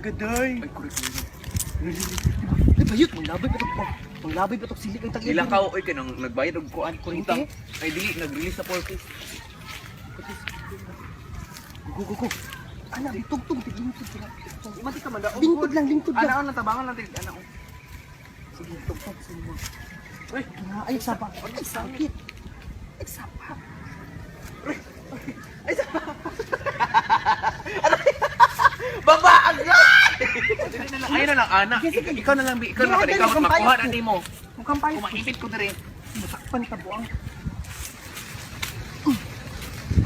Gaday. Ay, correct. Ay, bayot, manglabay pa to. Manglabay pa to silik ang tag-iya. Ilakaw oy kay nang nagbayad og kuan Kuryente? Ay dili nag-release sa 4. Go, go, go. Ana, tugtog, lingkod sila. Mati ka man daog. Lingkod lang, lingkod lang. Ana na tabangan lang ana. Oh. Sige, tugtog sa inyo. Uy, Ay, sapa. Ay, sakit. Ay, sapa. Ay sapa. Baba ang. Ay na lang ana. Ikaw na lang bi, ikaw na lang ikaw makuha na nimo. Mukhang payo. Kumaipit ko diri. Masakpan ka buang.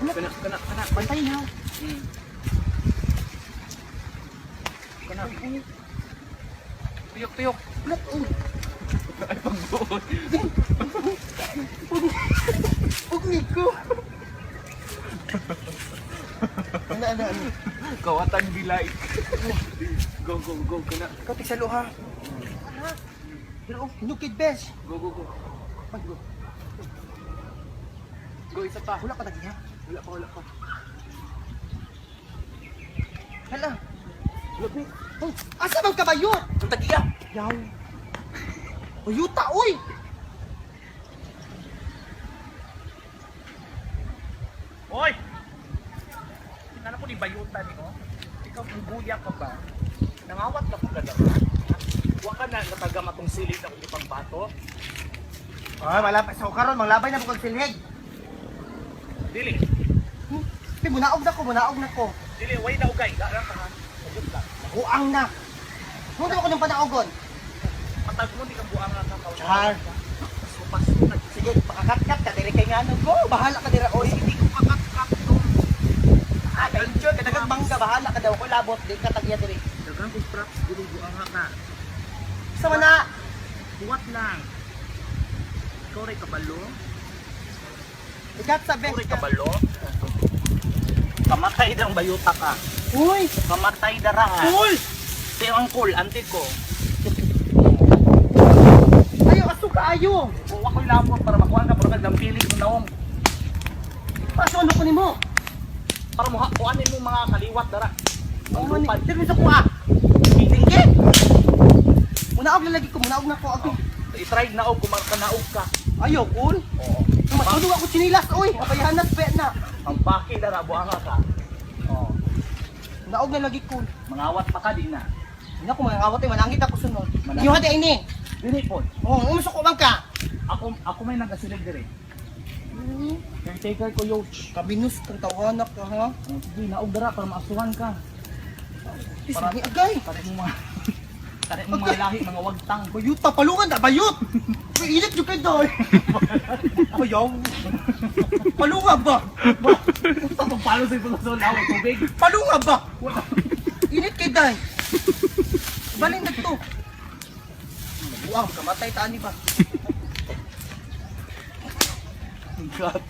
Kana kana kana. Bantay na. Kana. Tuyok tuyok. Ulat, oh. Ay pagbuot. Ugni ko. Ano, ano, ano? Kawatan bilay. Go go go kana. Ikaw, tigsalo ha. Ha? Pero, oh, nukid bes. Go go go. Pag go. Go isa pa. Wala ka tagi ha? Wala pa wala pa. Hala. Wala pa. Oh, asa bang kabayot? Ang tagiya. Yaw. Uyuta, uy! Hoy! Tingnan ko ni Bayuta ni oh. Ikaw kung guya ka ba? Nangawat na ko gada ba? Wa ka na natagam atong silid na kung ipang bato. Ay, wala pa. So, karon manglabay na po kag silhig. Dili. Pi, munaog na ko, munaog na ko. Dili, way na ugay. Dara ka ha. Sagot ka. Huang na. Muna ko ng panaogon. Patag mo di ka buang nga ka. Char. Supas na. Sige, pakakatkat ka, diri kay ngano ko. Bahala ka dira, oy. Hindi ko kakatkat to. Ah, enjoy ka dagang bangga, bahala ka daw ko labot, di ka tagya diri. Dagang kong props, dili buang nga ka. Sa mana, Buwat lang. Ikaw rin kabalo. ikat sa Ikaw best rin ka. kabalo. Kamatay darang bayuta ka. Uy! Kamatay dara ha. Cool! Si angkol, ante ko. Ayo, aso ka ayo. Kuha ko'y lamon para makuha ka, pero nagdampilit mo naong. Paso ano ko nimo? Para mo kuhanin mo mga kaliwat dara. Oh, Ang lupad. Diri sa kuha. Sige. Munaog na lagi ko, munaog na ko ako. I-try naog kung makanaog ka. Ayo, cool. Oo. Matulog ako chinilas, oy. Kapayahanas pe na. Ang baki dara buanga ka. Oo. Munaog na lagi ko. Mangawat pa ka di na. Hindi ako mangawat eh, manangit ako sunod. Manangit. Yuha di ay ni. Dili po. Oh, umusuko man ka. Ako ako may nagasilig diri. Caretaker ko yoch. Kabinus kang tawanak ka ha. Oh, sige, naog dara para maasuhan ka. Para ni agay. Para mo mga para mo mga lahi, mga wagtang. Bayut ta palungan na bayut. Uy, init yung kay doy. Ayaw. Palunga ba? Tatong palo sa ibang sa laway tubig. Palunga ba? Init kay day. Balin na to. Buang kamatay taan di ba? God.